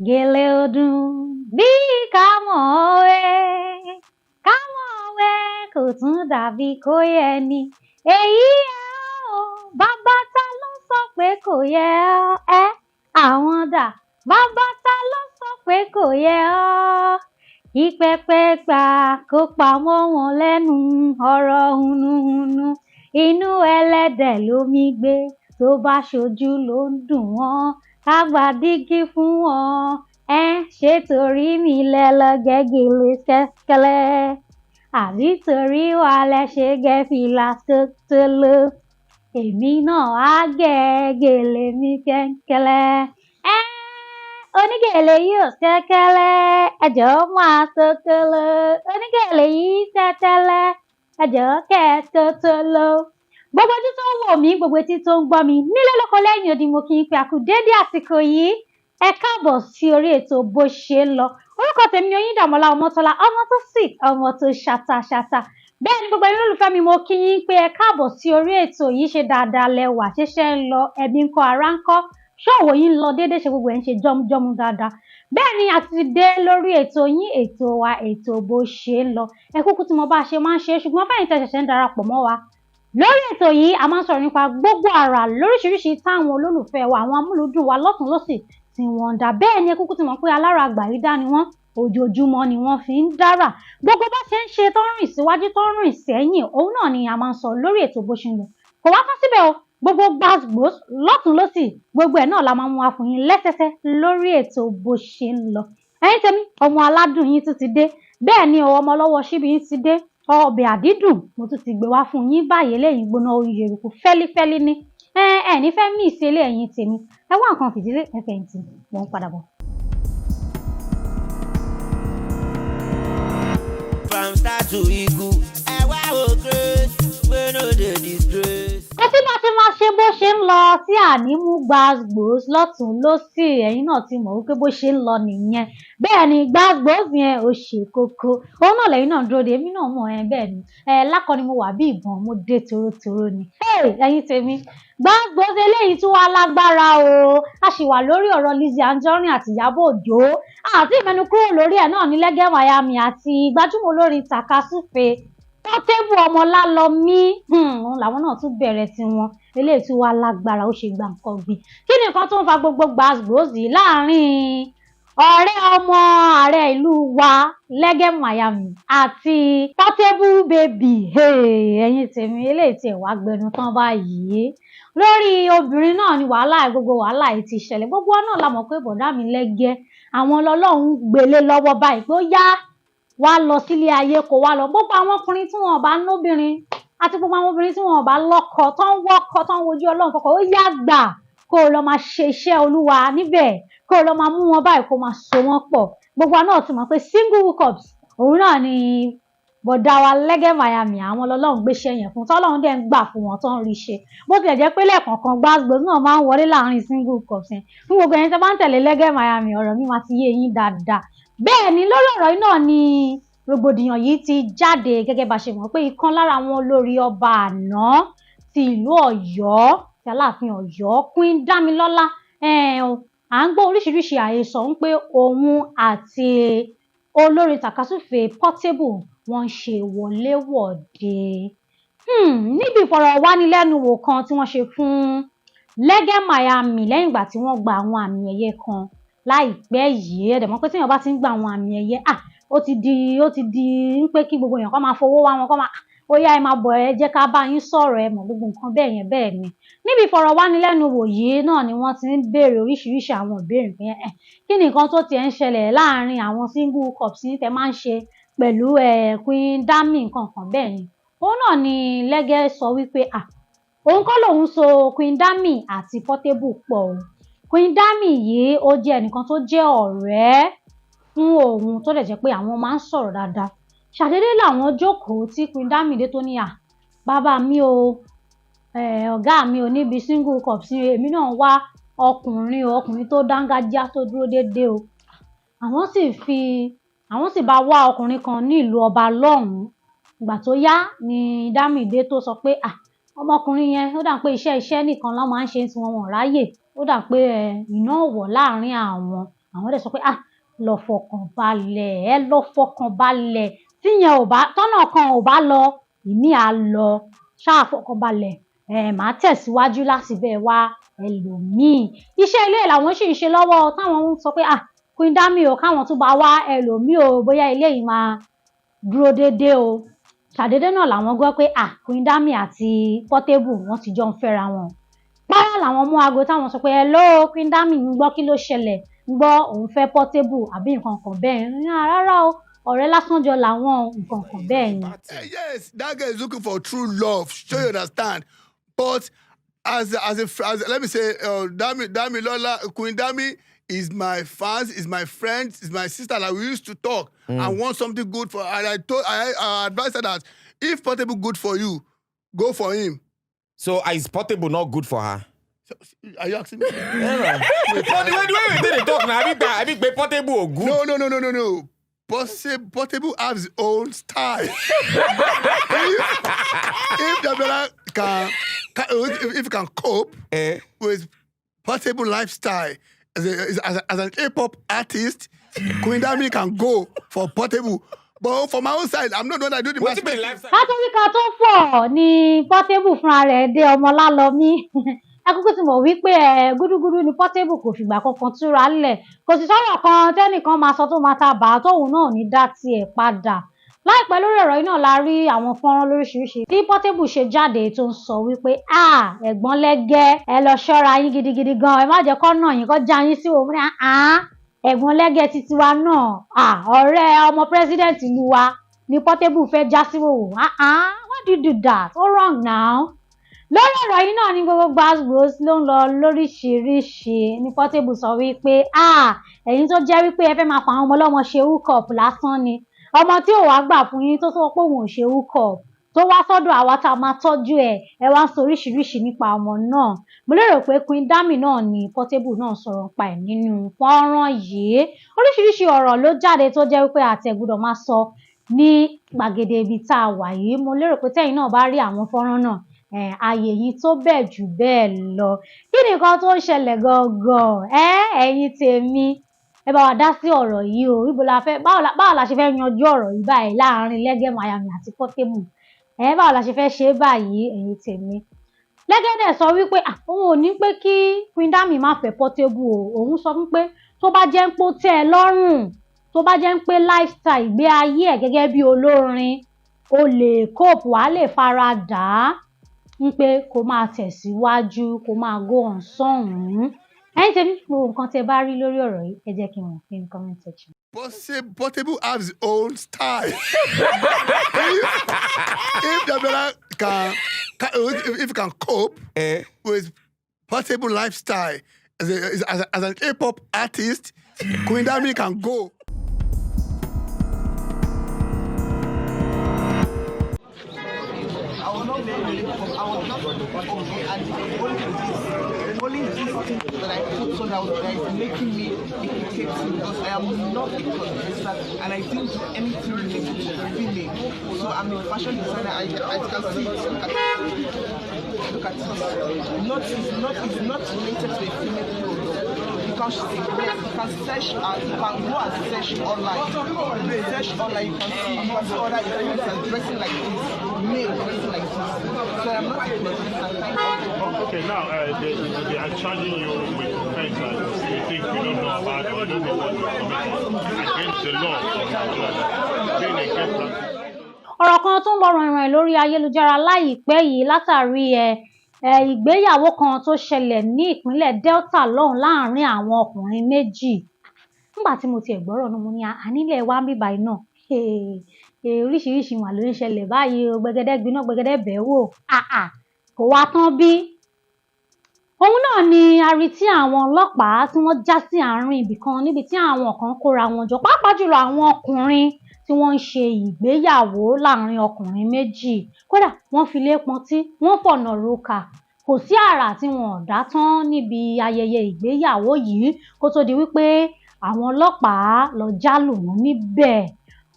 Gèlè ọdún bí ká mọ̀ ẹ́, ká mọ̀ ẹ́ kò tún dàbí kó yẹ ni. Èyí ẹ o, bàbá ta ló sọ pé kò yẹ ọ́ ẹ́, àwọn dà. Bàbá ta ló sọ pé kò yẹ ọ́. Kí pẹpẹ gbà kó pamọ́ wọn lẹ́nu ọ̀rọ̀ hunuhunu. Inú ẹlẹ́dẹ̀ lomi gbé, tó bá ṣojú ló ń dùn wọ́n. Ká gba dígí fún wọn. Ẹ ṣé torí mi lẹ lọ gẹ́gẹ́lé kẹ́kẹ́lẹ́, àbí torí wa lẹ ṣe gẹ́ fìlà tótóló. Èmi náà á gẹ́ gèlè mi kẹ́kẹ́lẹ́. Ẹ onígèlè yóò kẹ́kẹ́lẹ́, ẹ jọ̀ọ́ máa tótóló. Onígèlè yìí tẹ́tẹ́lẹ́, ẹ jọ̀ọ́ kẹ́ tótóló. Gbogbo ojú tó ń wò mí, gbogbo etí tó ń gbọ́ mi nílé lóko lẹ́yìn odi, mo kí n pé àkú déédé àsìkò yìí. Ẹ káàbọ̀ sí orí ètò Bó Ṣe ń Lọ. Orúkọ tèmi ni Oyíndàmọ́lá Ọmọ́tọ́lá, ọmọ tó sweet, ọmọ tó ṣàtàṣàtà. Bẹ́ẹ̀ ni gbogbo ẹ̀yin olólùfẹ́ mi, mo kí yín pé ẹ káàbọ̀ sí orí ètò yìí. Ṣe dáadáa lẹ́wà, ṣẹṣẹ́ ń lọ, ẹbí ń kọ́, ara ń kọ́, ṣọ́ọ̀wọ́ yín ń lọ déédéé, ṣe gbogbo ẹ̀ ń ṣe jọmujọmu dáadáa. Bẹ́ẹ̀ ni a ti dé lórí ètò yín, ètò wa, ètò Bó Ṣe ń Lọ. Ẹ kúkú tí mo bá ṣe máa ń ṣe, ṣùgbọ́n fẹ́yìn tẹ́ ṣẹ̀ṣẹ̀ ń darapọ̀ mọ́ wa lórí ètò yìí, a máa ń sọ̀rọ̀ nípa gbogbo àrà lóríṣiríṣi táwọn olólùfẹ́ wa, àwọn amúlùúdùn wa lọ́tùn lósì tí wọ́n ń dà. Bẹ́ẹ̀ ni ẹ kúkú ti mọ̀ pé alára àgbà yìí dá ni wọ́n, ojoojúmọ́ ni wọ́n fi ń dára. Gbogbo bá ṣe ń ṣe tó ń rìn síwájú tó ń rìn sẹ́yìn, òun náà ni a máa ń sọ lórí ètò Bó Ṣe ń Lọ. Kò wá tán síbẹ̀ o, gbogbo gbàgbós lọ́tùn lósì, gbogbo ẹ̀ náà la máa mú wá fún yín lẹ́sẹsẹ lórí ètò Bó Ṣe ń Lọ. Ẹ̀yin tèmi, ọmọ aládùn yín tún ti dé. Bẹ́ẹ̀ ni ọmọ ọlọ́wọ́ síbi yín ti dé. Ọbẹ̀ àdídùn mo tún ti gbé wá fún yín báyìí, eléyìí gbóná oyè eruku fẹ́lífẹ́lí ni. Ẹ ẹ ní fẹ́ mí ìṣẹ̀lẹ̀ ẹ̀yin tèmi. Ẹ wá nǹkan fìdílé ẹ fẹ̀yìntì, mò ń padà bọ̀. From star to eagle, ẹ wá wo grace, wey no dey disgrace. Kò sí bá ti máa ṣe bó ṣe ń lọ tí àní mú gbàgbós lọ́tùn lósì, ẹ̀yin náà ti mọ̀ wípé bó ṣe ń lọ nìyẹn. Bẹ́ẹ̀ ni gbàgbós yẹn ò ṣe kókó, òun náà lẹ́yìn náà dúró de, èmi náà mọ̀ ẹ́. Bẹ́ẹ̀ ni ẹ lákọni mo wà bí ìbọn, mo dé torótoró ni. Ẹ̀yin tèmi, gbàgbós eléyìí tún wá lágbára o. A sì wà lórí ọ̀rọ̀ Lizzy Anjorin àti Ìyábọ̀ Òjó, àti ìmẹ́nu kúrò lórí ẹ̀ náà ní Lẹ́gẹ́ Miami àti gbajúmọ̀ olórin Tàkasúfè Portable Ọmọlálọmí. Làwọn náà tún bẹ̀rẹ̀ tiwọn, eléyìí tún wá lágbára, ó ṣe gbà nǹkan gbìn. Kí ni nǹkan tó ń fa gbogbo gbàgbós yìí láàrin ọ̀rẹ́ ọmọ ààrẹ ìlú wa Lẹ́gẹ́ Miami àti Portable Baby? Ẹ̀yin tèmi, eléyìí tiẹ̀ wá gbẹnu tán báyìí. Lórí obìnrin náà ni wàhálà, gbogbo wàhálà yìí ti ṣẹlẹ̀. Gbogbo wa náà la mọ̀ pé bọ̀dá mi Lẹ́gẹ́, àwọn ọlọ́run gbélé lọ́wọ́ báyìí pé ó yá wá lọ sílé ayé, kó wá lọ. Gbogbo àwọn ọkùnrin tí wọn ò bá lóbìnrin àti gbogbo àwọn obìnrin tí wọn ò bá lọ́kọ, tó ń wọ́kọ, tó ń wojú Ọlọ́run fọkọ, ó yá gbà kó o lọ máa ṣe iṣẹ́ Olúwa níbẹ̀, kó o lọ máa mú wọn báyìí, kó o máa so wọn pọ̀. Gbogbo wa náà ti mọ̀ pé single hookups òun náà ni bọ̀dá wa Lẹ́gẹ́ Miami, àwọn ọlọ́run gbéṣẹ́ yẹn fún, tọ́lọ́run dẹ̀ ń gbà fún wọn tó ń rí ṣe. Bó tilẹ̀ jẹ́ pé lẹ́ẹ̀kọ̀ọ̀kan gbàgbó náà máa ń wọlé láàrin single hookups yẹn. Fún gbogbo ẹ̀yin tó bá ń tẹ̀lé Lẹ́gẹ́ Miami, ọ̀rọ̀ mi máa ti yé yín dáadáa. Bẹ́ẹ̀ ni lórí ọ̀rọ̀ yìí náà ni rògbòdìyàn yìí ti jáde, gẹ́gẹ́ bá ṣe mọ̀ pé ìkan lára àwọn olórí ọba àná ti ìlú Ọ̀yọ́, ti Aláàfin Ọ̀yọ́, Queen Dámilọ́lá, à ń gbọ́ oríṣiríṣi àhesọ ń pé òun àti olórí Tàkasúfè Portable wọ́n ń ṣe wọléwọ̀de. Níbi ìfọ̀rọ̀wánilẹ́nuwò kan tí wọ́n ṣe fún Lẹ́gẹ́ Miami lẹ́yìn ìgbà tí wọ́n gba àwọn àmì ẹ̀yẹ kan láìpẹ́ yìí, ẹ dẹ̀ mọ̀ pé téèyàn bá ti ń gba àwọn àmì ẹ̀yẹ, ó ti di ń pé kí gbogbo èèyàn kó máa fowó wá wọn, kó máa ó yá ẹ máa bọ̀, ẹ jẹ́ ká bá yín sọ̀rọ̀, ẹ mọ̀ gbogbo nǹkan bẹ́ẹ̀ yẹn. Bẹ́ẹ̀ ni níbi ìfọ̀rọ̀wánilẹ́nuwò yìí náà ni wọ́n ti ń béèrè oríṣiríṣi àwọn ìbéèrè pé kí ni nǹkan tó tiẹ̀ ń ṣẹlẹ̀ láàrin àwọn single hookups yín tẹ máa ń ṣe pẹ̀lú Queen Dami nǹkan kan. Bẹ́ẹ̀ ni òun náà ni Lẹ́gẹ́ sọ wípé òun kọ́ lòun so Queen Dami àti Portable pọ̀ o. Queen Dami yìí ó jẹ́ ẹnìkan tó jẹ́ ọ̀rẹ́ fún òun, tó dẹ̀ jẹ́ pé àwọn máa ń sọ̀rọ̀ dáadáa. Ṣàdédé làwọn jókòó tí Queen Dami dé tó ní bàbá mi o, ọ̀gá mi ò níbi single hookups, èmi náà wá ọkùnrin o, ọkùnrin tó dángájá tó dúró déédéé o. Àwọn sì bá wá ọkùnrin kan ní ìlú ọba lọ́hùn-ún. Ìgbà tó yá ni Dami dé tó sọ pé ọmọkùnrin yẹn ó dà pé iṣẹ́ nìkan ló máa ń ṣe tí wọn ò ráyè, ó dà pé iná ọ̀wọ̀ láàrin àwọn Àwọn dẹ̀ sọ pé ah, lọ fọkàn balẹ̀, ẹ lọ fọkàn balẹ̀, tíyẹn ò bá tọ́nà kan ò bá lọ, ìmí á lọ, ṣáà fọkàn balẹ̀, ẹ máa tẹ̀síwájú láti bẹ́ẹ̀ wá ẹlòmíì. Iṣẹ́ ilé làwọn sì ń ṣe lọ́wọ́, táwọn ń sọ pé ah, Queen Dami o, káwọn tún bá wá ẹlòmíì o, bóyá ilé yìí máa dúró déédéé o. Ṣàdédé náà làwọn gbọ́ pé ah, Queen Dami àti Portable wọ́n ti jọ ń fẹ́ra wọn. Párá làwọn mú aago táwọn sọ pé hello Queen Dami, ń gbọ́ kí ló ṣẹlẹ̀, ń gbọ́ òun fẹ́ Portable àbí nǹkan kan bẹ́ẹ̀. Rárá o, ọ̀rẹ́ lásán jọ làwọn, nǹkan kan bẹ́ẹ̀ ni. Yes, that girl is looking for true love. Sure, you understand. But as let me say, Damilola, Queen Dami is my fans, is my friend, is my sister. Like we used to talk. I want something good for. And I advised her that if Portable good for you, go for him. So is Portable not good for her? So, are you asking me? No, the way we dey talk now, I be Portable or good. No. Portable has his own style. If Damilola can if can cope with Portable lifestyle as an hip-hop artist, Queen Dami can go for Portable. But for my own side, I'm not the one that do the Wetin be the matchmaking. lifestyle? Kátólíkà ká tó fọ̀ ni Portable fúnra rẹ̀ dé ọmọ lálọ́mí. Ẹ kúkú ti mọ̀ wípé ẹ gúdúgúdú ni Portable, kò fìgbà kankan túra lẹ̀. Kò sì sọ̀rọ̀ kan tẹ́nìkan máa sọ tó máa ta bàá tóun náà ní dá tiẹ̀ padà. Láìpẹ́ lórí ọ̀rọ̀ yìí náà la rí àwọn fọ́nrán lóríṣiríṣi tí Portable ṣe jáde tó ń sọ wípé ah, ẹ̀gbọ́n Lẹ́gẹ́, ẹ lọ ṣọ́ra yín gidigidi gan, ẹ má jẹ́ kó nà yín, kó já yín sí òun ní ah, ẹ̀gbọ́n Lẹ́gẹ́ titi wa náà, ah, ọ̀rẹ́ ọmọ president ìlú wa ni Portable fẹ́ já sí òun, ah, why do you do that? Ó wrong now. Lórí ọ̀rọ̀ yìí náà ni gbogbo gbàgbós ló ń lọ lóríṣiríṣi ní Portable sọ wípé ah, ẹ̀yin tó jẹ́ wípé ẹ fẹ́ máa fa àwọn ọmọ ọlọ́mọ ṣe hook up lásán ni, ọmọ tí ò wá gbà fún yín tó sọ pé òun ò ṣe hook up tó wá sọ́dọ̀ àwa tá a máa tọ́jú ẹ̀, ẹ wá ń sọ oríṣiríṣi nípa ọmọ náà. Mo lérò pé Queen Dami náà ni Portable náà sọ̀rọ̀ pa ẹ̀ nínú fọ́nrán yìí. Oríṣiríṣi ọ̀rọ̀ ló jáde tó jẹ́ wípé àtẹ̀gbọ́dọ̀ máa sọ ní gbàgede ibi tá a wà yìí. Mo lérò pé tẹ́yin náà bá rí àwọn fọ́nrán náà, ààyè yìí tó bẹ́ẹ̀ jù bẹ́ẹ̀ lọ. Kí ni nǹkan tó ń ṣẹlẹ̀ gangan? Ẹ̀yin tèmi, ẹ bá wa dá sí ọ̀rọ̀ yìí o. Ibo la fẹ́, báwo la ṣe fẹ́ yanjú ọ̀rọ̀ yìí báyìí láàárín Lẹ́gẹ́ Miami àti Portable? Báwo la ṣe fẹ́ ṣe báyìí, ẹ̀yin tèmi? Lẹ́gẹ́ dẹ̀ sọ wípé òun ò ní pé kí Queen Dami má fẹ́ Portable o. Òun sọ fún pé tó bá jẹ́ ń pé ó tẹ́ ẹ lọ́rùn, tó bá jẹ́ ń pé lifestyle ìgbé ayé ẹ̀ gẹ́gẹ́ bí olórin, o lè cope, wàá lè fara dà á, ń pé kó máa tẹ̀síwájú, kó máa go on sọ́hùn-ún. Ẹ̀yin tèmi, gbogbo nǹkan tí ẹ bá rí lórí ọ̀rọ̀ yìí, ẹ jẹ́ kí n mọ̀ ní comment section. Portable has his own style. If Damilola if can cope with Portable lifestyle as an hip-hop artist, Queen Dami can go. I will not really I was not okay, and only this thing that I put on out there is making me irritating, because I am not a producer and I didn't do anything related to female. So I'm a fashion designer. I can see it. Look at it. It's not related to a female product. You can see, yes, you can search, you can go and search online. Search online, you can see other influencers dressing like this, male dressing like this. So I'm not a producer. Thank you. Okay, now they are charging you with offense that you think you don't know about or you don't know what you're committing against the law of Nigeria. Being against that. Ọ̀rọ̀ kan tó ń lọ ràìnràìn lórí ayélujára láìpẹ́ yìí látàrí ìgbéyàwó kan tó ṣẹlẹ̀ ní ìpínlẹ̀ Delta lọ́hùn láàrin àwọn ọkùnrin méjì. Nígbà tí mo tiẹ̀ gbọ́rọ̀ náà, mo ní ànílẹ̀ wa ń bí báyìí náà. Oríṣiríṣi wà ló ń ṣẹlẹ̀ báyìí o, gbẹgẹdẹ gbiná gbẹgẹdẹ bẹ́ẹ̀ wò, kò wá tán bí. Òun náà ni a rí tí àwọn ọlọ́pàá tí wọ́n já sí àárín ibì kan níbi tí àwọn kan kóra wọn jọ, pàápàá jùlọ àwọn ọkùnrin tí wọ́n ń ṣe ìgbéyàwó láàrin ọkùnrin méjì. Kódà wọ́n fi lé pọntí, wọ́n fọ̀nà roka. Kò sí àrà tí wọn ò dá tán níbi ayẹyẹ ìgbéyàwó yìí kó tó di wípé àwọn ọlọ́pàá lọ jálù wọ́n níbẹ̀.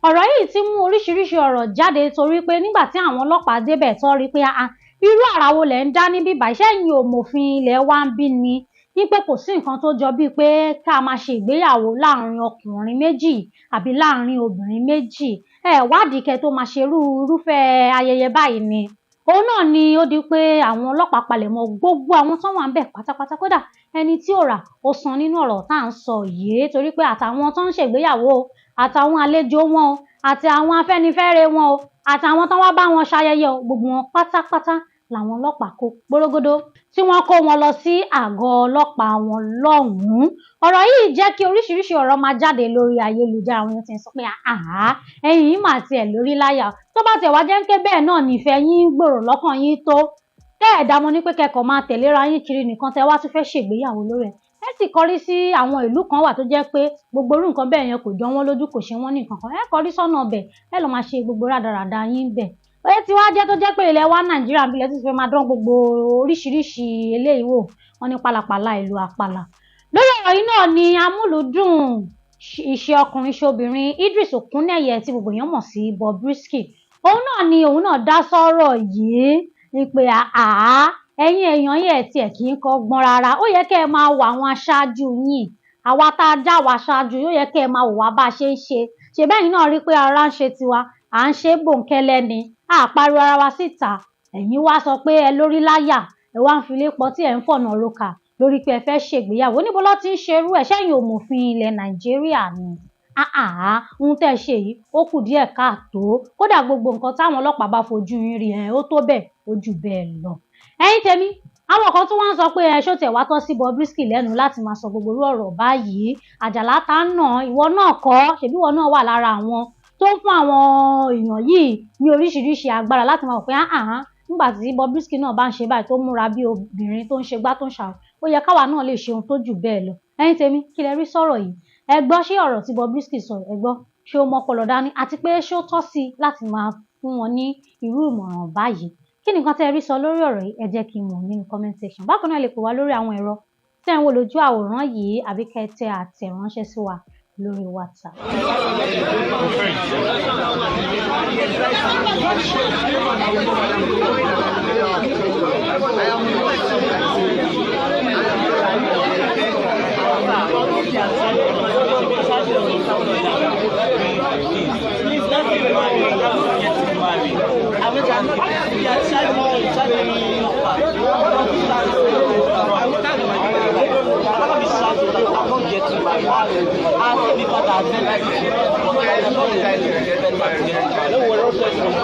Ọ̀rọ̀ yìí ti mú oríṣiríṣi ọ̀rọ̀ jáde torí pé nígbà tí àwọn ọlọ́pàá débẹ̀ tó rí pé irú àrà wo lẹ̀ ń dá níbí báyìí, ṣé ẹ̀yin ò mòfin ilẹ̀ wa ń bí ni? Wípé kò sí nǹkan tó jọ bíi pé ká máa ṣe ìgbéyàwó láàrin ọkùnrin méjì àbí láàrin obìnrin méjì. Ẹ wádìí kẹ́ tó máa ṣe irúfẹ́ ayẹyẹ báyìí ni. Òun náà ni ó di pé àwọn ọlọ́pàá palẹ̀mọ́ gbogbo àwọn tó wà ń bẹ̀ pátápátá, kódà ẹni tí ò rà ó san nínú ọ̀rọ̀ tá à ń sọ yìí, torí pé àtàwọn tó ń ṣègbéyàwó o, àtàwọn àlejò wọn o, àti àwọn afẹ́nifẹ́re wọn o, àtàwọn tó wá bá wọn ṣayẹyẹ o, gbogbo wọn pátápátá làwọn ọlọ́pàá kó gbórógódó tí wọ́n kó wọn lọ sí àgọ́ ọlọ́pàá wọn lọ́hùn-ún. Ọ̀rọ̀ yìí jẹ́ kí oríṣiríṣi ọ̀rọ̀ máa jáde lórí ayélujára. Àwọn èèyàn ti ń sọ pé àhá, ẹ̀yin yìí mà tiẹ̀ lórí láyà. Tó bá tiẹ̀ wá jẹ́ pé bẹ́ẹ̀ náà nífẹ̀ẹ́ yín gbòòrò lọ́kàn yín tó, tẹ́ ẹ̀ dámọ̀ ní pé kẹ́kọ̀ọ́ máa tẹ̀léra yín kiri nìkan tẹ́ wá tún fẹ́ ṣègbéyàwó lórí ẹ̀. Ẹ sì kọrí sí àwọn ìlú kan wà tó jẹ́ pé gbogbo irú nǹkan bẹ́ẹ̀ yẹn kò jọ wọ́n lójú, kò ṣe wọ́n ní nǹkan kan. Ẹ kọrí sọ́nà ọbẹ̀, ẹ lọ máa ṣe gbogbo rádaràda yín bẹ̀. Ó ti wá jẹ́ tó jẹ́ pé ilẹ̀ wa Nàìjíríà ń bilẹ̀ tó ti fẹ́ máa dán gbogbo oríṣiríṣi eléyìí wò, wọ́n ní pálapàla ìlú àpàlà. Lórí ọ̀rọ̀ yìí náà ni amúlùúdùn iṣẹ́ ọkùnrin ṣobìnrin Idris Okuneye tí gbogbo èèyàn mọ̀ sí Bobrisky, òun náà ni òun náà dá sọ́rọ̀ yìí ní pé àá, ẹ̀yin èèyàn yẹ̀ tiẹ̀ kì í kọ́gbọ́n rárá, ó yẹ kẹ́ ẹ máa wo àwọn aṣáájú yín, àwa tá a já wa aṣáájú, ó yẹ kẹ́ ẹ máa wò wá bá a ṣe ń ṣe. Ṣe bẹ́ẹ̀ náà rí pé ara ń ṣe tiwa, à ń ṣe bòńkẹ́lẹ́ ni, à pariwo ara wa síta. Ẹ̀yin wá sọ pé ẹ lórí láyà, ẹ wá ń filé pọ̀ tí ẹ ń fọ̀nà roka lórí pé ẹ fẹ́ ṣègbéyàwó. Níbo ló ti ń ṣerú ẹ̀? Ṣẹ́yìn ò mòfin ilẹ̀ Nàìjíríà ni? Àhàhà, ohun tẹ́ ẹ ṣe yìí ó kù díẹ̀ káàtó. Kódà gbogbo nǹkan táwọn ọlọ́pàá bá fojú yín rí ẹ̀, ó tó bẹ́ẹ̀, ó jù bẹ́ẹ̀ lọ. Ẹ̀yin tèmi, àwọn kan tún wá ń sọ pé ẹ ṣó tẹ̀ wá tọ́ sí Bobrisky lẹ́nu láti máa sọ gbogbo irú ọ̀rọ̀ báyìí. Àjàlá ta ń nà, ìwọ náà kọ́, ṣèbí ìwọ náà wà lára àwọn tó ń fún àwọn èèyàn yìí ní oríṣiríṣi agbára láti máa wò pé àhàhà, nígbà tí Bobrisky náà bá ń ṣe báyìí tó múra bí obìnrin tó ń ṣe gbá tó ń ṣàwọ̀, ó yẹ káwa náà lè ṣe ohun tó jù bẹ́ẹ̀ lọ. Ẹ̀yin tèmi, kí lẹ rí sọ̀rọ̀ yìí? Ẹ gbọ́, ṣé ọ̀rọ̀ tí Bobrisky sọ, ẹ gbọ́, ṣé ó mọ́pọlọ dání, àti pé ṣé ó tọ́ sí i láti máa fún wọn ní irú ìmọ̀ràn báyìí? Kí ni nǹkan tẹ́ ẹ rí sọ lórí ọ̀rọ̀ yìí? Ẹ jẹ́ kí n mọ̀ nínú comment section. Bákan náà, ẹ lè pè wá lórí àwọn ẹ̀rọ tẹ́ ń wò lójú àwòrán yìí, àbí kẹ́ ẹ tẹ àtẹ̀ránṣẹ́ sí wa lórí WhatsApp. Please let me marry. I'm not getting married. I will not. You are charging me, charging me. I will tell my I will be shouting that I'm not getting married. I said before that I I'm not getting married. I'm not getting married.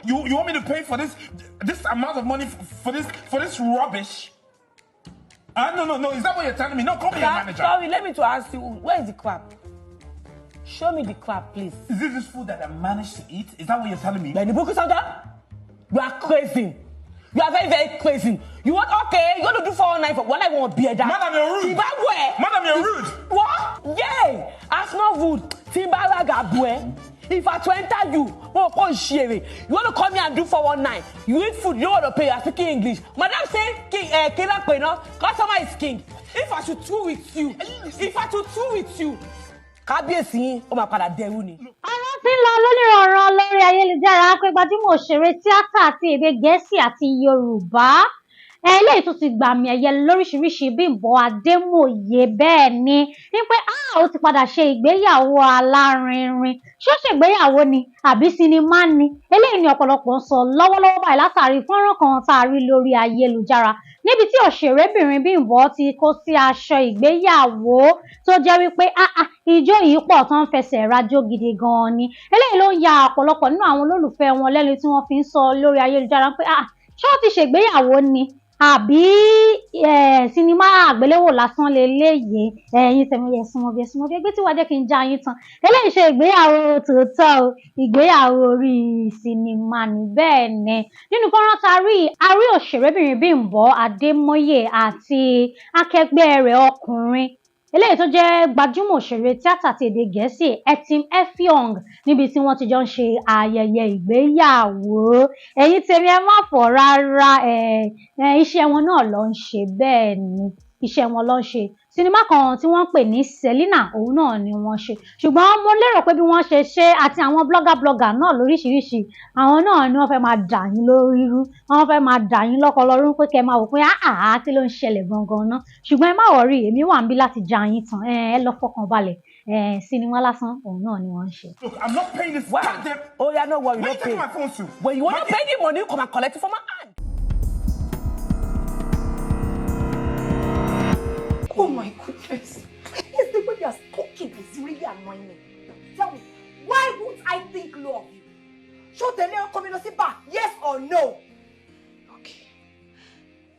You want me to pay for this amount of money for this rubbish? No, is that what you're telling me? No, call me your manager. Sorry, let me to ask you, where is the crab? Show me the crab, please. Is this food that I managed to eat? Is that what you're telling me? Benny Buku, you are crazy. You are very, very crazy. You want, okay, you're going to do 419 for one I won't be that. Madam, you're rude. Madam, you're rude. What? Yeah, that's not rude. Timbaragabwe. If I to enter you, oh, share. You want to come here and do 419. You eat food, you don't want to pay, you are speaking English. Madam say, king, customer is king. If I should two with you, if I should two with you, Kábíyèsí yín, ó máa padà dẹrú ni. Ọ̀rọ̀ tí ń lọ lórí ọ̀rọ̀ lórí ayélujára pé gbajúmọ̀ òṣèré tíátà àti èdè Gẹ̀ẹ́sì àti Yorùbá eléyìí tó ti gbàmì ẹ̀yẹ lóríṣiríṣi Bímbọ́ Adémòye, bẹ́ẹ̀ ni wípé ó ti padà ṣe ìgbéyàwó alárinrin. Ṣé ó ṣègbéyàwó ni àbí sinimá ni? Eléyìí ni ọ̀pọ̀lọpọ̀ ń sọ lọ́wọ́lọ́wọ́ báyìí látàrí fọ́nrán kan tá a rí lórí ayélujára níbi tí òṣèrébìnrin Bímbọ́ ti kó sí aṣọ ìgbéyàwó tó jẹ́ wípé ijó yìí pọ̀ tó ń fẹsẹ̀ rajó gidi gan-an ni. Eléyìí ló ń ya ọ̀pọ̀lọpọ̀ nínú àwọn olólùfẹ́ wọn lẹ́nu tí wọ́n fi ń sọ lórí ayélujára pé ṣé ó ti ṣègbéyàwó ni àbí sinimá àgbéléwò lásán leléyìí? Ẹ̀yin tẹ̀mí ẹ̀sùn ọbẹ̀ ẹ̀sùn ọbẹ̀ ẹgbẹ́ tí wàá jẹ́ kí n já yín tán. Eléyìí ṣe ìgbéyàwó tòótọ́ o, ìgbéyàwó orí sinimá ni. Bẹ́ẹ̀ ni nínú fọ́nrán tá a rí òṣèrébìnrin Bímbọ́ Adémọ́yè àti akẹgbẹ́ rẹ̀ ọkùnrin Eléyìí tó jẹ́ gbajúmọ̀ òṣèré tíátà ti èdè Gẹ̀ẹ́sì Etim Effiong níbi tí wọ́n ti jọ ń ṣe ayẹyẹ ìgbéyàwó. Ẹ̀yin tèmi, ẹ má fọ̀ rárá, iṣẹ́ wọn náà ló ń ṣe. Bẹ́ẹ̀ ni, iṣẹ́ wọn ló ń ṣe. Sinimá kan tí wọ́n ń pè ní Selina, òun náà ni wọ́n ṣe. Ṣùgbọ́n mo lérò pé bí wọ́n ṣe ṣe àti àwọn blogger blogger náà lóríṣiríṣi, àwọn náà ni wọ́n fẹ́ máa dà yín lórí rú, wọ́n fẹ́ máa dà yín lọ́pọlọ rú pé kẹ́ máa wò pé àhà, kí ló ń ṣẹlẹ̀ gangan ná? Ṣùgbọ́n ẹ má worry, èmi wà níbí láti já yín tán. Ẹ lọ fọkàn balẹ̀, sinimá lásán òun náà ni wọ́n ń ṣe. Look, I'm not paying this Why? goddamn. Oh yeah, no worry, Where no you taking pay. my phone to? When you wanna pay the money, come and collect it from my hand. Oh my goodness. It's the way you are talking is really annoying me. Tell me, why would I think low of you? Ṣó tẹ̀lé ọkọ mi lọ sí bar, yes or no? Okay.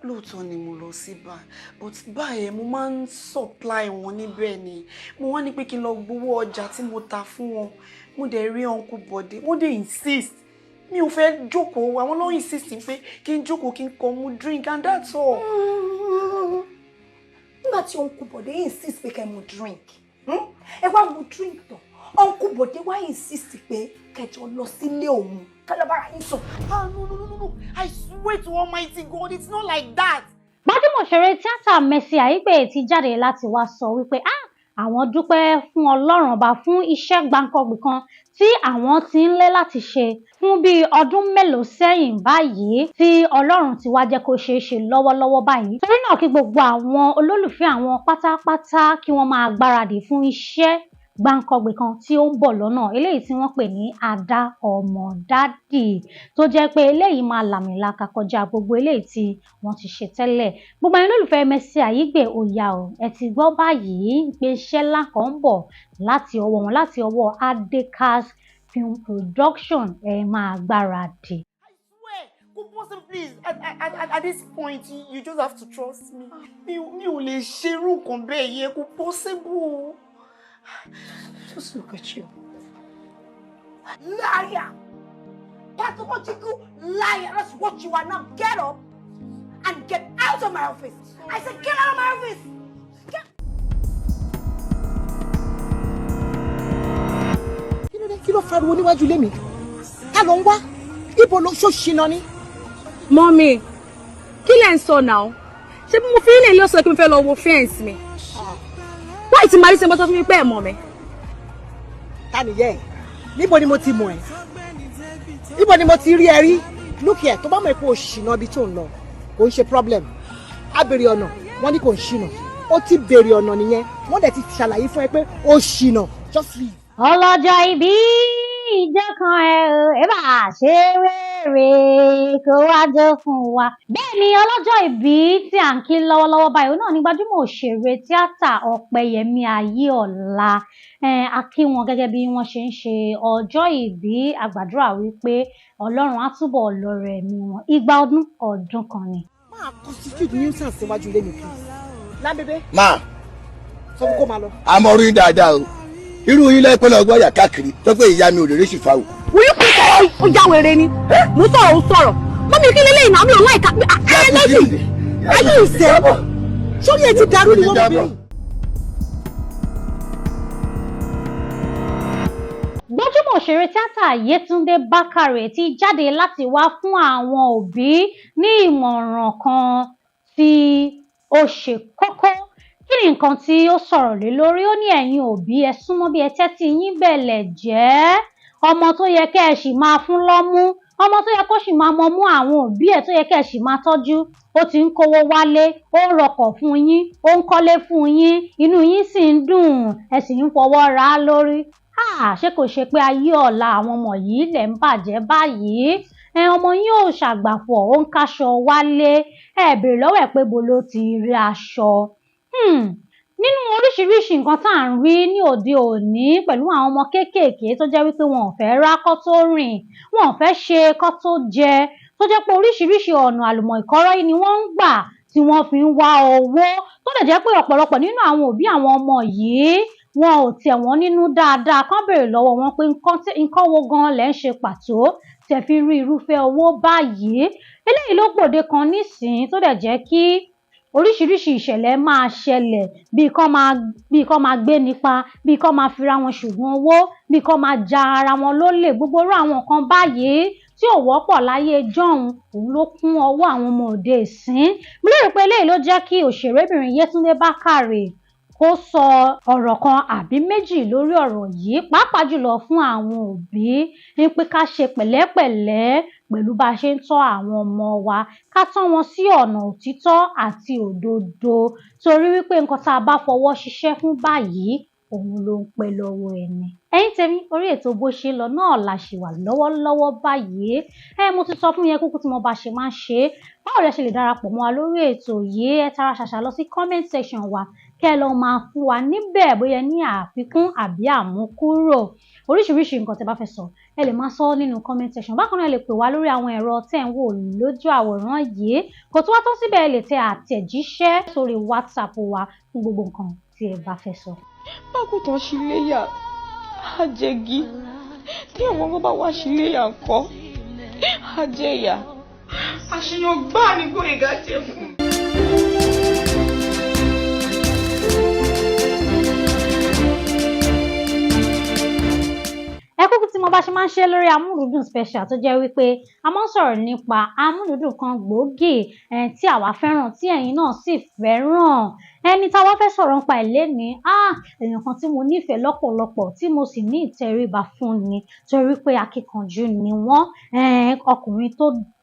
Lóòótọ́ ni mo lọ sí bar, but bar yẹn, mo máa ń supply wọn níbẹ̀ ni. Mo wá ní pé kí n lọ gbowó ọjà tí mo ta fún wọn. Mo dẹ̀ rí Uncle Bọ̀dé, wọ́n dẹ̀ insist. Mi ò fẹ́ jókòó, àwọn ló insist pé kí n jókòó, kí n kàn mu drink, and that's all. Nígbà tí Uncle Bọ̀dé insist pé kẹ́ mu drink, Ẹ wá mu drink tán. Uncle Bọ̀dé wá insist pé kẹjọ lọ sílé òun, kẹ́ lọ bára yín sùn. Ah, no, no, no, no, no, I swear to Almighty God, it's not like that. Gbajúmọ̀ òṣèré tíátà Mercy Aigbe ti jáde láti wá sọ wípé ah, àwọn dúpẹ́ fún Ọlọ́run Ọba fún iṣẹ́ gbáǹkọ́gbì kan tí àwọn ti ń lé láti ṣe fún bíi ọdún mélòó sẹ́yìn báyìí, tí Ọlọ́run ti wá jẹ́ kó ṣeé ṣe lọ́wọ́lọ́wọ́ báyìí. Torí náà, kí gbogbo àwọn olólùfẹ́ àwọn pátápátá kí wọ́n máa gbáradì fún iṣẹ́ gbáǹkọ́gbì kan tí ó ń bọ̀ lọ́nà, eléyìí tí wọ́n pè ní Ada Ọmọ Dádì, tó jẹ́ pé eléyìí máa làmìlaka kọjá gbogbo eléyìí tí wọ́n ti ṣe tẹ́lẹ̀. Gbogbo ẹ̀yin olólùfẹ́ Mercy Aigbe, ó yá o, ẹ ti gbọ́ báyìí pé iṣẹ́ ńlá kan ń bọ̀ láti ọwọ́ wọn, láti ọwọ́ Adekas Film Production. Ẹ máa gbáradì. Swear, kò possible. Please, at this point, you just have to trust me. Mi ò lè ṣerú nǹkan bẹ́ẹ̀ yẹn, kò possible. Just look at you. Liar! Pathological liar! That's what you are now. Get up and get out of my office. I said get out of my office! Get. Kí ló dé? Kí ló fariwo níwájú ilé mi? Ká ló ń wá? Ibo ló ṣó ṣìnà ni? Mummy, kí lẹ̀ ń sọ náà? Ṣé bí mo fi ilé ilé ọ̀sẹ̀ kí n fẹ́ lọ wo fence mi? Wáyé tí màá rí sẹ́ńbọ́ sọ fún mi pé ẹ̀ mọ̀ mi. Ta nìyẹn ẹ? Níbo ni mo ti mọ̀ ẹ́? Níbo ni mo ti rí ẹ rí? Look here, tó bá mọ̀ pé o ṣìnà ibi tó ń lọ, kò ń ṣe problem. Á béèrè ọ̀nà, wọ́n ní kò ń ṣìnà. Ó ti béèrè ọ̀nà nìyẹn, wọ́n dẹ̀ ti ṣàlàyé fún ẹ pé o ṣìnà. Just leave. Ọlọ́jọ́ ìbí ìjọ kan ẹ ò ẹ bá ṣe wéré kó wá jó fún wa. Bẹ́ẹ̀ ni, ọlọ́jọ́ ìbí tí à ń kí lọ́wọ́lọ́wọ́ báyìí, òun náà ní gbajúmọ̀ òṣèré tíátà Ọ̀pẹyẹmí Ayéọ̀lá. A kí wọn gẹ́gẹ́ bí wọ́n ṣe ń ṣe ọjọ́ ìbí. A gbàdúrà wípé Ọlọ́run á túbọ̀ lọ́rẹ̀ ẹ̀mí wọn, igba ọdún ọdún kan ni. Máa constitute nuisance síwájú ilé mi, please. Lábẹ́bẹ́. Máa. Sọ fún kó máa lọ. Àmọ́ orí dáadáa o, irú yín lẹ́pẹ́ lọ gbọ́ yà káàkiri tó pé ìyá mi ò lè rí ṣìfà o. Will you please? Ó já wèrè ni. Mo sọ̀rọ̀, ó sọ̀rọ̀. Mummy, kí lélẹ́yìn náà? Mi ò láìka. Ẹ lẹ́sìn. Ayé ìṣẹ́ sórí ẹ ti dàrú ni wọ́n mọ̀ bí. Gbajúmọ̀ òṣèré tíátà Yétúndé Bákàrè ti jáde láti wá fún àwọn òbí ní ìmọ̀ràn kan tí ó ṣe kókó. Kí ni nǹkan tí ó sọ̀rọ̀ lé lórí? Ó ní ẹ̀yin òbí, ẹ súnmọ́ bí ẹ tẹ́tí yín bẹ̀lẹ̀ jẹ́. Ọmọ tó yẹ kẹ́ ẹ sì máa fún lọ́mú, ọmọ tó yẹ kó sì máa mọmú àwọn òbí ẹ̀, tó yẹ kẹ́ ẹ sì máa tọ́jú, ó ti ń kówó wálé, ó ń rọkọ̀ fún yín, ó ń kọ́lé fún yín, inú yín sì ń dùn, ẹ sì ń fọwọ́ ra á lórí. Ṣé kò ṣe pé ayé ọ̀la àwọn ọmọ yìí lẹ̀ ń bàjẹ́ báyìí? Ẹ ọmọ yín ò ṣàgbàfọ̀, ó ń káṣọ wálé, ẹ béèrè lọ́wọ́ ẹ̀ pé bo ló ti rí aṣọ. Nínú oríṣiríṣi nǹkan tá à ń rí ní òde òní pẹ̀lú àwọn ọmọ kéékèèké tó jẹ́ wípé wọn ò fẹ́ rá kọ́ tó rìn, wọn ò fẹ́ ṣe kọ́ tó jẹ, tó jẹ́ pé oríṣiríṣi ọ̀nà àlùmọ̀ ìkọ́rọ́ yìí ni wọ́n ń gbà tí wọ́n fi ń wá owó, tó dẹ̀ jẹ́ pé ọ̀pọ̀lọpọ̀ nínú àwọn òbí àwọn ọmọ yìí, wọn ò tẹ̀ wọ́n nínú dáadáa kán béèrè lọ́wọ́ wọn pé nǹkan wo gan lẹ̀ ń ṣe pàtó tẹ̀ fi rí irúfẹ́ owó báyìí. Eléyìí ló gbòde kan nísìnyí tó dẹ̀ jẹ́ kí Oríṣiríṣi ìṣẹ̀lẹ̀ máa ṣẹlẹ̀, bíi kán máa gbé nípa, bíi kán máa fira wọn ṣùgbọ́n owó, bíi kán máa ja ara wọn lólè. Gbogbo irú àwọn nǹkan báyìí tí ò wọ́pọ̀ láyé jọ́hun, òun ló kún ọwọ́ àwọn ọmọ òde ìsín. Mo lérò pé eléyìí ló jẹ́ kí òṣèrébìnrin Yétúndé Bákàrè kó sọ ọ̀rọ̀ kan àbí méjì lórí ọ̀rọ̀ yìí, pàápàá jùlọ fún àwọn òbí, ní pé ká ṣe pẹ̀lẹ́pẹ̀lẹ́ pẹ̀lú bá a ṣe ń tọ́ àwọn ọmọ wa, ká tọ́ wọn sí ọ̀nà òtítọ́ àti òdodo, torí wípé nǹkan tá a bá fọwọ́ ṣiṣẹ́ fún báyìí, òun ló ń pẹ́ lọ́wọ́ ẹni. Ẹ̀yin tèmi, orí ètò bó ṣe lọ náà la ṣì wà lọ́wọ́lọ́wọ́ báyìí. Mo ti sọ fún yẹn kúkú tí mo bá ṣe máa ń ṣe é. Báwo lẹ ṣe lè darapọ̀ mọ́ wa lórí ètò yìí? Ẹ tara ṣàṣà lọ sí comment section wa, kẹ́ ẹ lọ máa fún wa níbẹ̀ bóyá ní àfikún àbí àmúkúrò. Oríṣiríṣi nǹkan tẹ́ bá fẹ́ sọ, ẹ lè máa sọ nínú comment section. Bákan náà, ẹ lè pè wá lórí àwọn ẹ̀rọ tẹ́ ń wò lójú àwòrán yìí. Kò tún wá tán síbẹ̀, ẹ lè tẹ àtẹ̀jíṣẹ́ sórí WhatsApp wa fún gbogbo nǹkan tí ẹ bá fẹ́ sọ. Bákùtàn ṣíléyà á jẹgi, tí àwọn ọmọ bá wá ṣíléyà ńkọ́ á jẹyà. Àṣeyàn gbáà ni Gbóyèga jẹ fún mi. Ẹ kúkú tí mo bá ṣe máa ń ṣe lórí Amúlùúdùn Special, tó jẹ́ wípé a máa ń sọ̀rọ̀ nípa amúlùúdùn kan gbòógì tí àwa fẹ́ràn, tí ẹ̀yin náà sì fẹ́ràn. Ẹni táwa fẹ́ sọ̀rọ̀ nípa ẹ̀ lénìí, èèyàn kan tí mo nífẹ̀ẹ́ lọ́pọ̀lọpọ̀, tí mo sì ní ìtẹríba fún ni, torí pé akíkanjú ni wọ́n. Ọkùnrin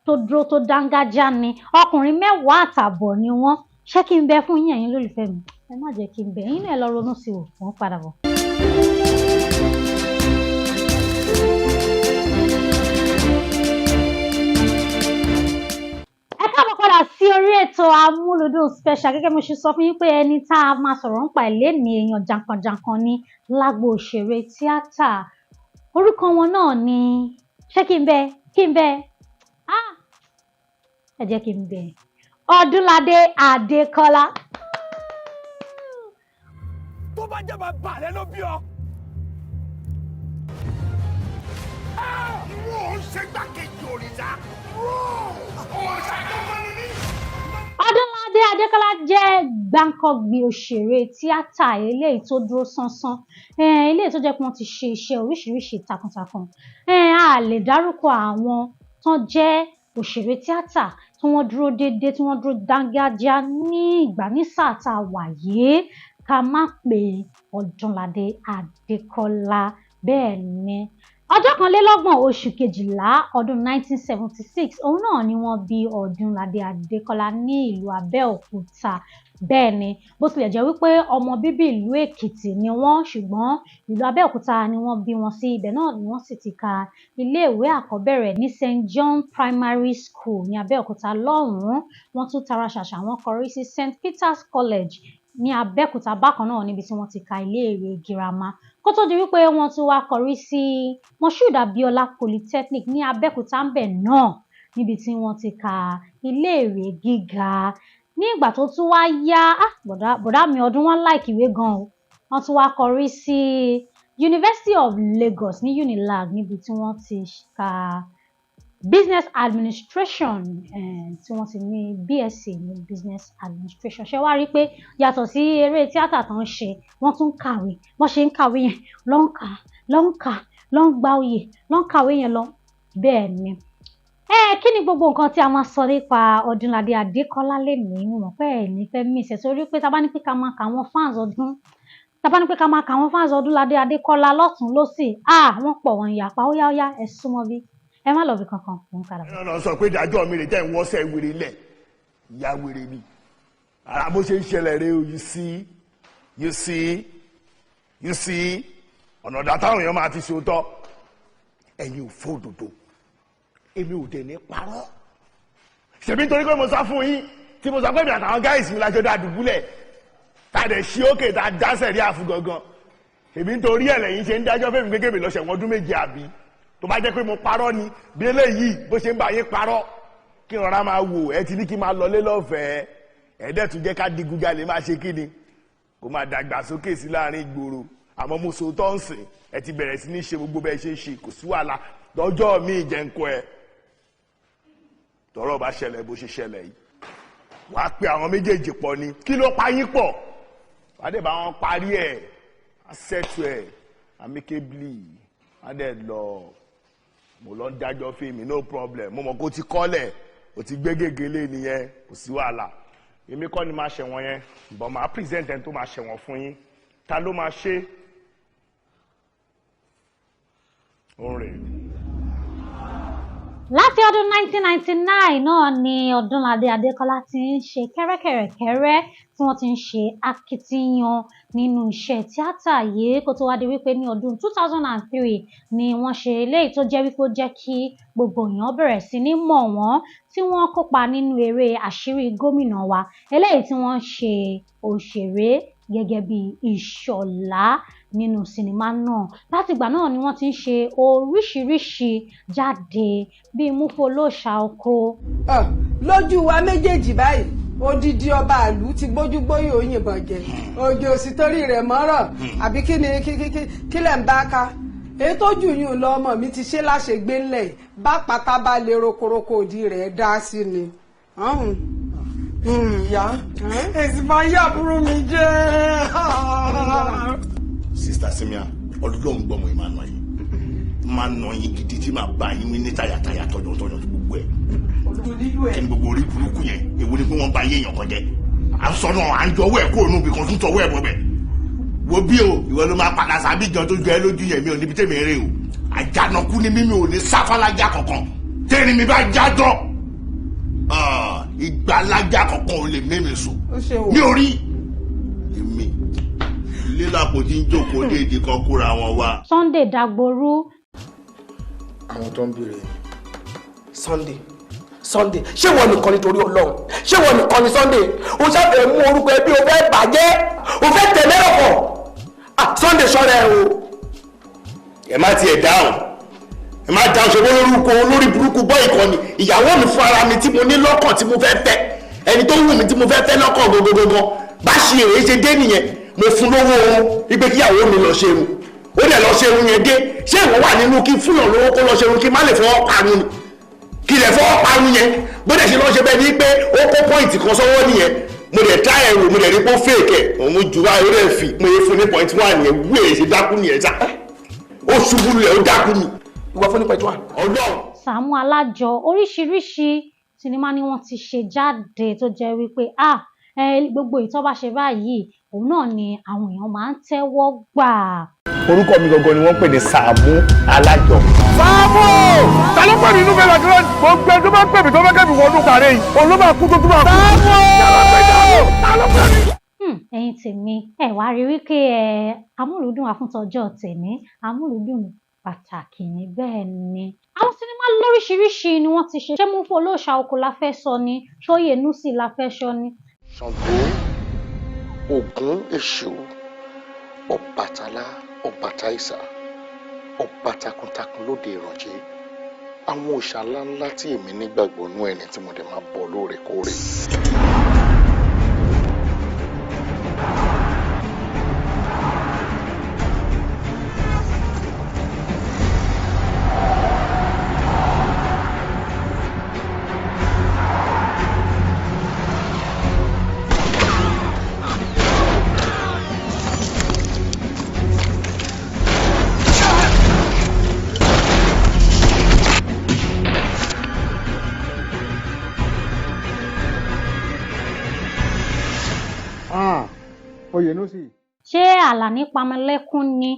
tó dúró tó dángájá ni, ọkùnrin 10 àtààbọ̀ ni wọ́n. Ṣé kí n bẹ fún yín, ẹ̀yin lólùfẹ́ mi? Ẹ má jẹ́ kí n bẹ, ẹ̀yin náà ẹ lọ ronú sí wò, mò ń padà bọ̀. Ẹ káàbọ̀ padà sí orí ètò Amúlùúdùn Special. Gẹ́gẹ́ mo ṣe sọ fún yín pé ẹni tá a máa sọ̀rọ̀ nípa ẹ̀ lénìí, èèyàn jàǹkànjàǹkàn ni lágbo òṣèré tíátà. Orúkọ wọn náà ni, ṣé kí n bẹ kí n bẹ ẹ jẹ́ kí n bẹ, Ọdúnládé Adékọ́lá. Tó bá jẹ́ bàbá rẹ ló bí ọ. Ìwọ ò ń ṣe gbákejì òrìṣà. Ọdúnládé Adékọ́lá jẹ́ gbáǹkọ́gbì òṣèré tíátà eléyìí tó dúró sánsán, eléyìí tó jẹ́ pé wọ́n ti ṣe iṣẹ́ oríṣiríṣi takuntakun. A lè dárúkọ àwọn tán jẹ́ òṣèré tíátà tí wọ́n dúró déédéé, tí wọ́n dúró dángájá ní ìgbà ní sáà tá a wà yìí, ká má pè Ọdúnládé Adékọ́lá. Bẹ́ẹ̀ ni, ọjọ́ 21 oṣù kejìlá ọdún 1976, òun náà ni wọ́n bí Ọdúnládé Adékọ́lá ní ìlú Abẹ́òkúta. Bẹ́ẹ̀ ni, bó tilẹ̀ jẹ́ wípé ọmọ bíbí ìlú Èkìtì ni wọ́n, ṣùgbọ́n ìlú Abẹ́òkúta ni wọ́n bí wọn sí. Ibẹ̀ náà ni wọ́n sì ti ka iléèwé àkọ́bẹ̀rẹ̀ ní St John Primary School ní Abẹ́òkúta lọ́hùn-ún. Wọ́n tún tara ṣàṣà, wọ́n kọrí sí St Peter's College ní Abẹ́òkúta bákan náà, níbi tí wọ́n ti ka iléèwé girama, kó tó di wípé wọ́n tún wá kọrí sí Moshood Abiola Polytechnic ní Abẹ́òkúta ńbẹ̀ náà, níbi tí wọ́n ti ka iléèwé gíga. Ní ìgbà tó tún wá yá, bọ̀dá mi ọdún wọn láìkí ìwé gan o, wọ́n tún wá kọrí sí University of Lagos ní Unilag, níbi tí wọ́n ti ka Business Administration, tí wọ́n ti ní BSc ní Business Administration. Ṣé wá rí i pé yàtọ̀ sí eré tíátà tó ń ṣe, wọ́n tún kàwé. Wọ́n ṣe ń kàwé yẹn ló ń kà ló ń kà ló ń gba oyè ló ń kàwé yẹn lọ. Bẹ́ẹ̀ ni. Kí ni gbogbo nǹkan tí a máa sọ nípa Ọdúnládé Adékọ́lá lénìí? Mo mọ̀ pé ẹ̀ ní fẹ́ mí ìṣẹ̀, torí pé tá bá ní pé ká máa kà wọ́n fans ọdún, tá bá ní pé ká máa kà wọ́n fans Ọdúnládé Adékọ́lá lọ́tún lọ́sì, wọ́n pọ̀, wọ́n yàpá. Ó yá ó yá, ẹ súnmọ́ bí, ẹ má lọ bí kankan, mò ń padà bọ̀. Ẹ náà sọ pé ìdájọ́ mi rè jẹ́ ìwọ́sẹ̀ wèrè lẹ̀, ìyá wèrè ni. Ara bó ṣe ń ṣẹlẹ̀ rè o, you see, you see, you see, ọ̀nà ọ̀dà táwọn èèyàn máa ti ṣe òótọ́. Ẹ̀yin ò fọ́ òdodo, èmi ò dẹ̀ ní parọ́. Ṣèbí nítorí pé mo sá fún yín, tí mo sọ pé mi àtàwọn gáìsì mi lájọ dá dùbúlẹ̀, tá a dẹ̀ ṣí òkè, tá a dá sẹ̀rí àfún gangan. Ṣèbí nítorí ẹ̀ lẹ́yìn ṣe ń dájọ́ fẹ́mi pé kébì lọ ṣẹ̀wọ̀n ọdún 7 àbí? Tó bá jẹ́ pé mo parọ́ ni, bí eléyìí bó ṣe ń bá yín parọ́, kí n rọra máa wò ẹ ti ní kí n máa lọlé lọ́fẹ̀ẹ́. Ẹ̀ẹ́dẹ̀ tún jẹ́ ká digunjalè máa ṣe kí ni, kó máa dàgbàsókè sí láàrin ìgboro. Àmọ́ mo so tó ń sìn, ẹ ti bẹ̀rẹ̀ sí ní ṣe gbogbo bẹ́ẹ̀ ṣe ń ṣe, kò sí wàhálà. Lọ́jọ́ mi ìjẹ̀ǹkọ́ ẹ tọ́rọ̀ bá ṣẹlẹ̀ bó ṣe ṣẹlẹ̀ yìí, Wàá pe àwọn méjèèjì pọ̀ ni. Kí ló pa yín pọ̀? Wàá dẹ̀ bá wọn parí ẹ̀, á settle ẹ̀ amicably, á dẹ̀ lọ. Mo lọ ń dájọ́ fèmí, no problem. Mo mọ̀ kó ti kọ́lẹ̀, o ti gbé gègéle nìyẹn, kò sí wàhálà. Èmi kọ́ ni máa ṣẹ̀wọ̀n yẹn, but màá present ẹni tó máa ṣẹ̀wọ̀n fún yín. Ta ló máa ṣe? Ó ń rè é. Láti ọdún 1999 náà ni Ọdúnládé Adékọ́lá ti ń ṣe kẹ́rẹ́kẹ̀rẹ́kẹ́rẹ́ tí wọ́n ti ń ṣe akitiyan nínú iṣẹ́ tíátà yìí, kó tó wá di wípé ní ọdún 2003 ni wọ́n ṣe eléyìí tó jẹ́ wípé ó jẹ́ kí gbogbo èèyàn bẹ̀rẹ̀ sí ní mọ̀ wọ́n, tí wọ́n kópa nínú eré Àṣírí Gómìnà Wa, eléyìí tí wọ́n ṣe òṣèré gẹ́gẹ́ bí Ìṣọ̀lá nínú sinimá náà. Látìgbà náà ni wọ́n ti ń ṣe oríṣiríṣi jáde bíi Múfú Olóòṣà Oko. Lójú wa méjèèjì báyìí, odidi ọba àlù ti gbójúgbóyè òyìnbọn jẹ, òjò sì torí rẹ̀ mọ́rọ̀ àbí kí ni kí lẹ̀ ń bá ká èyí tó jù yún lọ. Ọmọ mi ti ṣe láṣegbé ńlẹ̀ bá pátá bá lè rokoroko òdì rẹ̀ dá sí ni. Ìyá èsì máa yí àbúrò mi jẹ́. Sista Simia, Ọlọ́run gbọ́, mo máa nà yín, máa nà yín gidi tí máa bá yín ní tayàtayà tọ̀yọ̀tọ̀yọ̀ gbogbo ẹ̀. Kí ni gbogbo orí burúkú yẹn? Èwo ni pé wọ́n ba yéèyàn kan jẹ́? À ń sọ náà, à ń jọwọ́ ẹ̀ kó ònú ibì kan tún tọwọ́ ẹ̀ bọ̀ bẹ̀. Wo bí o, ìwọ ló máa padà sábì gan tó jọ ẹ lójú yẹn. Mi ò níbi tèmi rè o. Àjànàkú ni mímí, ò ní sáfálájà kankan. Tẹ́rin mi bá jájọ́, ìgbàlájà kankan ò lè mímì sùn. Mi ò rí èmi lílàpò tí ń jókòó déédéé kan kóra wọn wá. Sunday Dagboru. Àwọn tó ń béèrè ni. Sunday, Sunday, ṣé wọn nìkan nítorí Ọlọ́run? Ṣé wọn nìkan ni Sunday? O ṣàfẹ́ mú orúkọ ẹbí, o fẹ́ bàjẹ́, o fẹ́ tẹ̀lé ọkọ̀. Sunday, ṣọ́ra ẹ o. Ẹ má tiẹ̀ dáhùn, ẹ má dáhùn. Ṣe olórúkọ olórí burúkú bọ́ ìkànnì ìyàwó mi fún ara mi tí mo ní lọ́kàn tí mo fẹ́ fẹ́, ẹni tó wù mí tí mo fẹ́ fẹ́ lọ́kàn gangan, bá ṣe èrè ṣe dé nìyẹn. Mo fún lówó oorun wípé kíyàwó mi lọ ṣerun, ó dẹ̀ lọ ṣerun yẹn dé. Ṣé ìwọ wà nínú kí fúnyàn lówó kó lọ ṣerun kí má lè fọwọ́ parun ni? Kí lè fọwọ́ parun yẹn bó dẹ̀ ṣe lọ ṣe bẹ́ẹ̀ ni pé ó kó pọ́ìntì kan sọ́wọ́ nìyẹn. Mo dẹ̀ tá ẹ̀rù, mo dẹ̀ rí pé ó fèèkẹ̀ òun jù wá, ó dẹ̀ fi mo yẹ fún ní 0.1 yẹn. Wúwo ṣe dákú nìyẹn sá, ó ṣubú lulẹ̀, ó dákú ni. Ìwọ fún ní 0.1. Ọlọ́run. Sàámú Alájọ, oríṣiríṣi sinimá ni wọ́n ti ṣe jáde tó jẹ́ wípé gbogbo ìtọ́ bá ṣe báyìí, òun náà ni àwọn èèyàn máa ń tẹ́wọ́ gbà. Orúkọ mi gangan ni wọ́n ń pè ní Sàámú Alájọ. Sàámú! Ta ló pè mí inú fẹ́lá kí gbogbo ẹni tó bá pè mí tó fẹ́ kẹ́mi wọnú kàrẹ́ yìí, òun ló máa kú tó tún máa kú. Sàámú! Ta ló pè mí? Ẹ̀yin tèmi, ẹ wá rí wípé ẹ amúlùúdùn afúntọjọ́ tèmi, amúlùúdùn pàtàkì ní bẹ́ẹ̀ ni. Àwọn sinimá lóríṣiríṣi ni wọ́n ti ṣe. Ṣé Múfú Olóòṣà Oko la fẹ́ sọ ni? Ṣóyè Núsì la fẹ́ sọ ni? Ṣàngó, Ògún, Èṣù, Ọbàtálá, Ọbàtáìsà, ọba takuntakun lóde ìrànjẹ, àwọn òòṣà ńláńlá tí èmi nígbàgbọ́ nú ẹni tí mo dẹ̀ máa bọ̀ lóòrèkóòrè. Oyènúsì. Ṣé Àlàní Pamọ́lẹ́kún ni?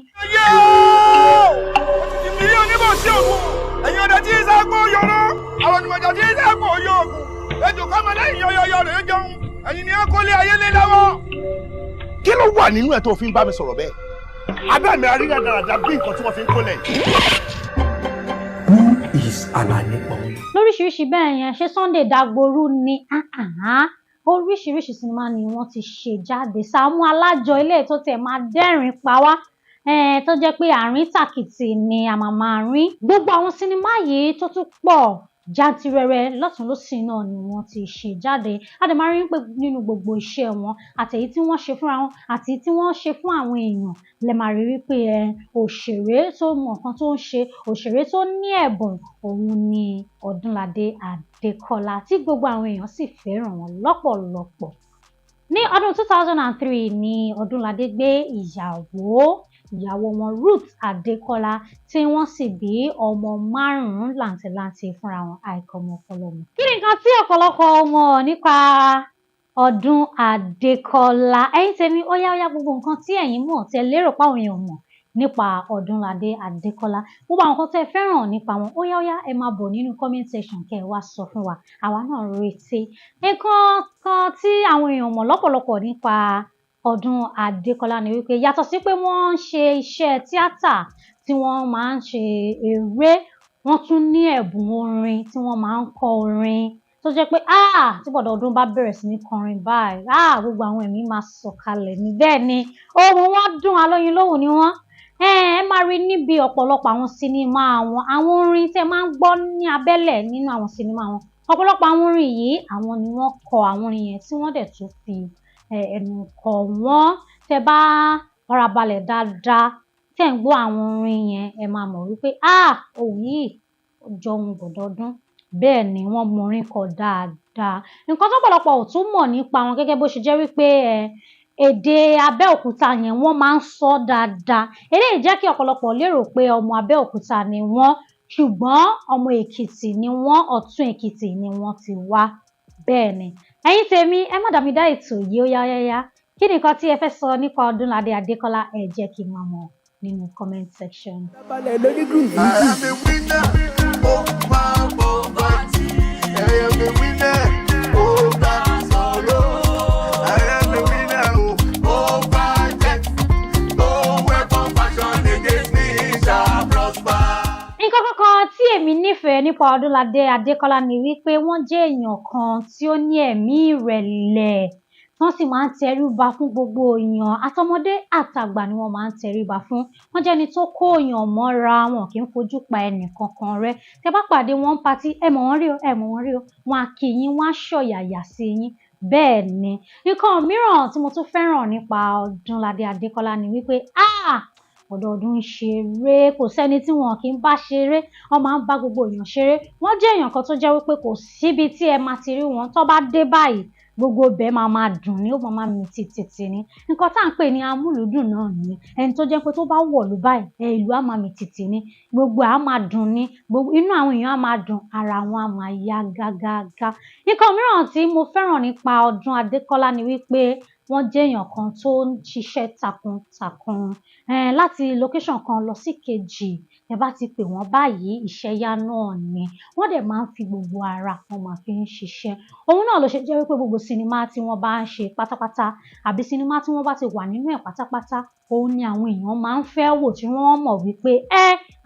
Ilé onímọ̀ sí ògùn, ẹ̀yin ọ̀dà tí ìṣàkó yọrọ, àwọn onímọ̀jà tí ìṣàkó yọ ògùn, ejò kọ́mọ lẹ́yìn yọyọyọ rẹ̀ jẹun, ẹ̀yin ni ẹ kó lé ayé lé lọ́wọ́. Kí ló wà nínú ẹ̀ tó fi ń bá mi sọ̀rọ̀ bẹ́ẹ̀? Abẹ́ mi arí dáradára bí nǹkan tí wọ́n fi ń kólẹ̀ yìí. Who is Alani Pamole? Lóríṣiríṣi bẹ́ẹ̀ yẹn, ṣé Sunday Dagboru ni? Oríṣiríṣi sinimá ni wọ́n ti ṣe jáde. Sàámú Alájọ ilé tó tẹ̀ máa dẹ́rìn pa wá, tó jẹ́ pé àárín tàkìtì ni àmàmà rín. Gbogbo àwọn sinimá yìí tó tún pọ̀ jantirẹrẹ lọ́tún lósì náà ni wọ́n ti ṣe jáde. A dẹ̀ máa rí pé nínú gbogbo iṣẹ́ wọn, àtèyí tí wọ́n ṣe fúnra wọn àti tí wọ́n ṣe fún àwọn èèyàn, lẹ máa rí wípé òṣèré tó mọ nǹkan tó ń ṣe, òṣèré tó ní ẹ̀bùn, òun ni Ọdúnládé. Ọdúnládé Adékọ́lá tí gbogbo àwọn èèyàn sì fẹ́ràn wọn lọ́pọ̀lọpọ̀. Ní ọdún 2003 ni Ọdúnládé gbé ìyàwó wọn Ruth Adékọ́lá tí wọ́n sì bí ọmọ 5 làǹtìlanti fúnra wọn àìkọ́mọkọ́lọ́mọ. Kí ni nǹkan tí ọ̀pọ̀lọpọ̀ mọ̀ nípa Ọdún Adékọ́lá? Ẹ̀yin tèmi, ó yá ó yá, gbogbo nǹkan tí ẹ̀yin mọ̀ tẹ́ lérò páwọn èèyàn mọ̀ nípa Ọdúnládé Adékọ́lá, gbogbo àwọn nǹkan tẹ́ fẹ́ràn nípa wọn, ó yá ó yá, ẹ máa bọ̀ nínú comment section kẹ́ ẹ wá sọ fún wa, àwa náà retí. Nǹkan kan tí àwọn èèyàn mọ̀ lọ́pọ̀lọpọ̀ nípa Ọdún Adékọ́lá ni wípé yàtọ̀ sí pé wọ́n ń ṣe iṣẹ́ tíátà tí wọ́n máa ń ṣe eré, wọ́n tún ní ẹ̀bùn orin tí wọ́n máa ń kọ orin tó jẹ́ pé tí bọ̀dọ̀ Ọdún bá bẹ̀rẹ̀ sí ní kọrin báyìí, gbogbo àwọn ẹ̀mí máa sọ̀kalẹ̀ ní. Bẹ́ẹ̀ ni ohùn wọn dùn, alóyin lóhùn ni wọ́n. Ẹ máa rí níbi ọ̀pọ̀lọpọ̀ àwọn sinimá wọn, àwọn orin tẹ́ máa ń gbọ́ ní abẹ́lẹ̀ nínú àwọn sinimá wọn, ọ̀pọ̀lọpọ̀ àwọn orin yìí àwọn ni wọ́n kọ àwọn orin yẹn tí wọ́n dẹ̀ tún fi ẹnu kọ wọ́n. Tẹ́ bá farabalẹ̀ dáadáa tẹ́ ń gbọ́ àwọn orin yẹn, ẹ máa mọ̀ wípé ohùn yìí jọ ohùn bọ̀dọ̀ Ọdún. Bẹ́ẹ̀ ni wọ́n mọ orin kọ dáadáa. Nǹkan tó pọ̀lọpọ̀ ò tún mọ̀ nípa wọn gẹ́gẹ́ bó ṣe jẹ́ wípé èdè Abẹ́òkúta yẹn wọ́n máa ń sọ dáadáa. Eléyìí jẹ́ kí ọ̀pọ̀lọpọ̀ lérò pé ọmọ Abẹ́òkúta ni wọ́n, ṣùgbọ́n ọmọ Èkìtì ni wọ́n, Ọ̀tún Èkìtì ni wọ́n ti wá. Bẹ́ẹ̀ ni ẹ̀yin tèmi, ẹ má dàmí dá ètò yìí, ó yá yá yá. Kí ni nǹkan tí ẹ fẹ́ sọ nípa Ọdúnládé Adékọ́lá? Ẹ jẹ́ kí n máa mọ̀ nínú comment section. I am a winner over poverty. I am a winner over sorrow. I am a winner over death. No weapon fashioned against me shall prosper. Nǹkan kankan tí èmi nífẹ̀ẹ́ nípa Ọdúnládé Adékọ́lá ni wípé wọ́n jẹ́ èèyàn kan tí ó ní ẹ̀mí ìrẹ̀lẹ̀, wọ́n sì máa ń tẹríba fún gbogbo èèyàn, àtọmọdé àtàgbà ni wọ́n máa ń tẹríba fún. Wọ́n jẹ́ ẹni tó kó èèyàn mọ́ra, wọn kì í fojú pa ẹnì kankan rẹ́. Tẹ́ bá pàdé wọn patí, ẹ mọ̀ wọ́n rí o, ẹ mọ̀ wọ́n rí o, wọn á kí yín, wọ́n á ṣọ̀yàyà sí yín. Bẹ́ẹ̀ ni nǹkan mìíràn tí mo tún fẹ́ràn nípa Ọdúnládé Adékọ́lá ni wípé ọdọọdún ń ṣeré, kò sẹ́ni tí wọn kì í bá ṣeré, wọ́n máa ń bá gbogbo èèyàn ṣeré. Wọ́n jẹ́ èèyàn kan tó jẹ́ wípé kò síbi tí ẹ máa ti rí wọn tó bá dé báyìí, gbogbo ibẹ̀ máa máa dùn ní, ó máa máa mì tìtìtì ní. Nǹkan tá à ń pè ní amúlùúdùn náà ni ẹni tó jẹ́ pé tó bá wọ̀lú báyìí, ìlú á máa mì tìtì ní, gbogbo á máa dùn ní, gbogbo inú àwọn èèyàn á máa dùn, ara wọn á máa yá gágágá. Nǹkan mìíràn tí mo fẹ́ràn nípa Ọdún Adékọ́lá ni wípé wọ́n jẹ́ èèyàn kan tó ń ṣiṣẹ́ takuntakun, láti location kan lọ sí kejì. Ẹ bá ti pè wọ́n báyìí, iṣẹ́ yá náà ni. Wọ́n dẹ̀ máa ń fi gbogbo ara wọn máa fi ń ṣiṣẹ́. Òun náà ló ṣe jẹ́ wípé gbogbo sinimá tí wọ́n bá ń ṣe pátápátá àbí sinimá tí wọ́n bá ti wà nínú ẹ̀ pátápátá, òun ni àwọn èèyàn máa ń fẹ́ wò tí wọ́n mọ̀ wípé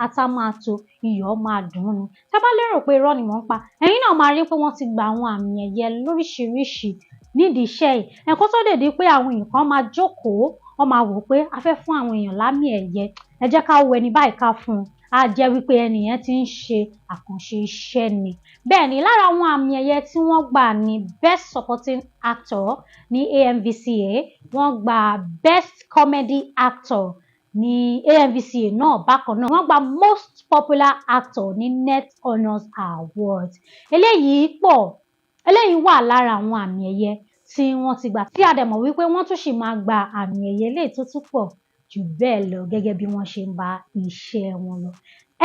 ata máa tó, iyọ̀ máa dùn ni. Tẹ́ bá lérò pé irọ́ ni mò ń pa, ẹ̀yin náà máa rí pé wọ́n ti gba àwọn àmì ẹ̀yẹ lóríṣiríṣi nídìí iṣẹ́ yìí. Ẹ̀kọ́ tó dè di pé àwọn èèyàn kan máa jókòó, wọ́n máa wò pé a fẹ́ fún àwọn èèyàn lámì ẹ̀yẹ, ẹ jẹ́ ká wo ẹni báyìí ká fún un, á jẹ́ wípé ẹni yẹn ti ń ṣe àkànṣe iṣẹ́ ni. Bẹ́ẹ̀ ni lára àwọn àmì ẹ̀yẹ tí wọ́n gbà ní Best Supporting Actor ní AMVCA, wọ́n gba Best Comedy Actor ní AMVCA náà bákan náà, wọ́n gba Most Popular Actor ní Net Honours Awards. Eléyìí pọ̀, eléyìí wà lára àwọn àmì ẹ̀yẹ tí wọ́n ti gbà, tí a dẹ̀ mọ̀ wípé wọ́n tún sì máa gba àmì ẹ̀yẹ eléyìí tó tún pọ̀ jù bẹ́ẹ̀ lọ gẹ́gẹ́ bí wọ́n ṣe ń bá iṣẹ́ wọn lọ.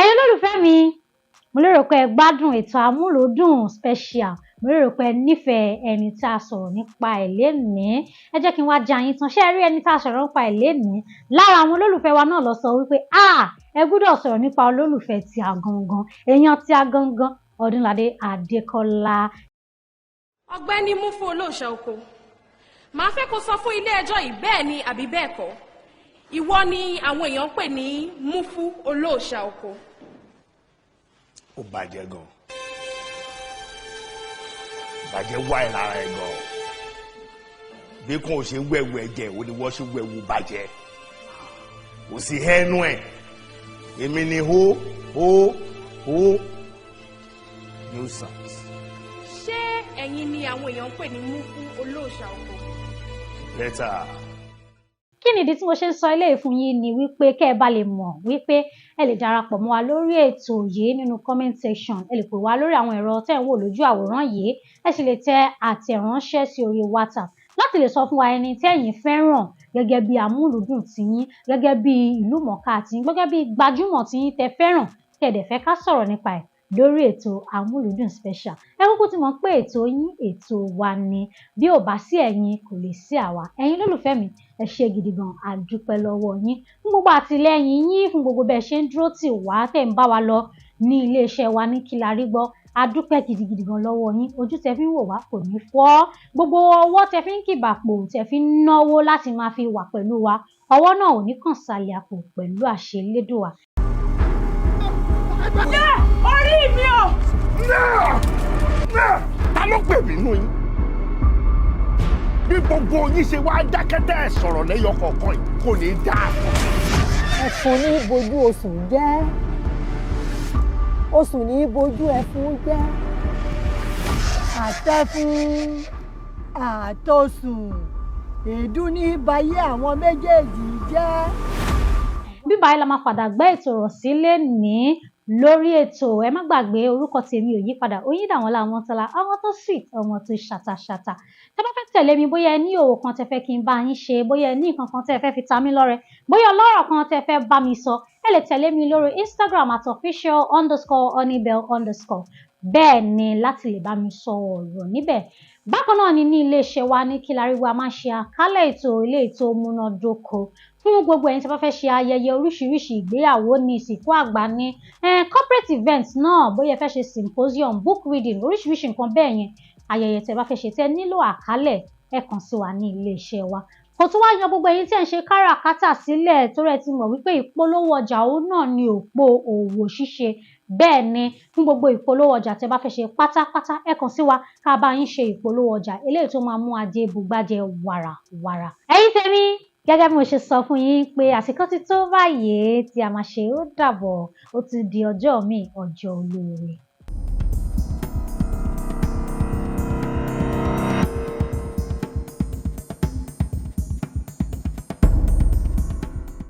Ẹ̀yin olólùfẹ́ mi, mo lérò pé ẹ gbádùn ètò amúlùúdùn special, mo lérò pé ẹ nífẹ̀ẹ́ ẹni tá a sọ̀rọ̀ nípa ẹ̀ lénìí. Ẹ jẹ́ kí n wá já yín tán. Ṣé ẹ rí ẹni tá a sọ̀rọ̀ nípa ẹ̀ lénìí? Lára àwọn olólùfẹ́ wa náà lọ sọ wípé ẹ gbúdọ̀ sọ̀rọ̀ nípa olólùfẹ́ tí a gangan, èèyàn tí a gangan, Ọdúnládé Adékọ́lá. Ọ̀gbẹ́ni Múfú Olóòṣà oko, màá fẹ́ kó sọ fún ilé ẹjọ́ yìí bẹ́ẹ̀ ni àbí bẹ́ẹ̀ kọ́, ìwọ ni àwọn èèyàn ń pè ní Múfú Olóòṣà oko. Ó bàjẹ́ gan, bàjẹ́ wá ẹ̀ lára ẹ̀ gan. Bí kò ṣe wẹ̀wù ẹ̀jẹ̀ ò ní wọ́n ṣe wẹ̀wù bàjẹ́, kò sí hẹ́nu ẹ̀. Èmi ni hó hó hó nuisance. Ṣé ẹ̀yin ni àwọn èèyàn ń pè ní Múfú Olóòṣà oko? Better. Kí Kí nìdí tí mo ṣe ń sọ eléyìí fún yín ni wípé kẹ́ ẹ bá lè mọ̀ wípé ẹ lè darapọ̀ mọ́ wa lórí ètò yìí nínú comment section. Ẹ lè pè wá lórí àwọn ẹ̀rọ tẹ́ ń wò lójú àwòrán yìí. Ẹ sì lè tẹ àtẹ̀ránṣẹ́ sí orí WhatsApp láti lè sọ fún wa ẹni tẹ́yin fẹ́ràn gẹ́gẹ́ bí amúlùúdùn tiyín, gẹ́gẹ́ bí ìlúmọ̀ọ́ká tiyín, gẹ́gẹ́ bí gbajúmọ̀ tiyín tẹ́ fẹ́ràn, tẹ́ dẹ̀ fẹ́ ká sọ̀rọ̀ nípa ẹ̀ lórí ètò Amúlùúdùn Special. Ẹ kúkú ti mọ̀ pé ètò yín ètò wa ni. Bí ò bá sí ẹ̀yin kò lè sí àwa. Ẹ̀yin lólùfẹ́ mi, ẹ ṣé gidi gan, a dúpẹ́ lọ́wọ́ yín fún gbogbo àtìlẹ́yìn yín, fún gbogbo bẹ́ẹ̀ ṣe ń dúró tì wá, tẹ̀ ń bá wa lọ ní iléeṣẹ́ wa ní Kí la rí gbọ́. A dúpẹ́ gidigidi gan lọ́wọ́ yín. Ojú tẹ fi ń wò wá kò ní fọ́. Gbogbo ọwọ́ tẹ fi ń kìbàpò, tẹ fi ń náwó láti máa fi wà pẹ̀lú wa, ọwọ́ náà ò ní kàn sàlẹ̀ àpò pẹ̀lú àṣẹ Elédùà. Yé! Orí mi o! Ta ló pè mí nù yín? Bí gbogbo yín ṣe wá dákẹ́ tẹ́ ẹ̀ sọ̀rọ̀ lẹ́yọ kọ̀ọ̀kan yìí kò ní í dáa fún mi. Ẹfun ní bojú osùn jẹ́, osùn ní bojú ẹfun jẹ́, àtẹfun àtosùn èédú ní bayé àwọn méjèèjì jẹ́. Bí báyìí la máa padà gbé ètò rọ̀ sílé ní lórí ètò. Ẹ má gbàgbé orúkọ tèmi ò yí padà, Oyindamola Ọmọ́tọ́lá, ọmọ tó sweet, ọmọ tó ṣàtàṣàtà. Tẹ́ bá fẹ́ tẹ̀lé mi, bóyá ẹ ní òwò kan tẹ́ fẹ́ kí n bá yín ṣe, bóyá ẹ ní nǹkan kan tẹ́ fẹ́ fi ta mí lọ́rẹ, bóyá ọlọ́rọ̀ kan tẹ́ fẹ́ bá mi sọ, ẹ lè tẹ̀lé mi lórí Instagram @official_honeybell_. Bẹ́ẹ̀ ni láti lè bá mi sọ ọ̀rọ̀ níbẹ̀. Bákan náà ni ní iléeṣẹ́ wa ní Kí la rí gbọ́, a máa ń ṣe àkálẹ̀ ètò ilé ètò múnádóko fún gbogbo ẹ̀yin tí a bá fẹ́ ṣe ayẹyẹ oríṣiríṣi, ìgbéyàwó ní, ìsìnkú àgbà ní, corporate events náà, bóyá ẹ fẹ́ ṣe symposium, book reading, oríṣiríṣi nǹkan bẹ́ẹ̀ yẹn, ayẹyẹ tẹ́ bá fẹ́ ṣe tẹ́ nílò àkálẹ̀, ẹ kàn sí wa ní iléeṣẹ́ wa. Kò tún wá yan gbogbo ẹ̀yin tí ẹ̀ ń ṣe káràkátà sílẹ̀, torí ẹ ti mọ̀ wípé ìpolówó ọjà òun náà ni òpó òwò ṣíṣe. Bẹ́ẹ̀ ni fún gbogbo ìpolówó ọjà tẹ́ bá fẹ́ ṣe pátápátá, ẹ kàn sí wa ká bá yín ṣe ìpolówó ọjà eléyìí tó máa mú ajé bugbájẹ wàràwàrà. Ẹ̀yin tèmi, gẹ́gẹ́ bí mo ṣe sọ fún yín pé àsìkò ti tó báyìí tí a máa ṣe ó dàbọ̀, ó ti di ọjọ́ mi, ọjọ́ olóore.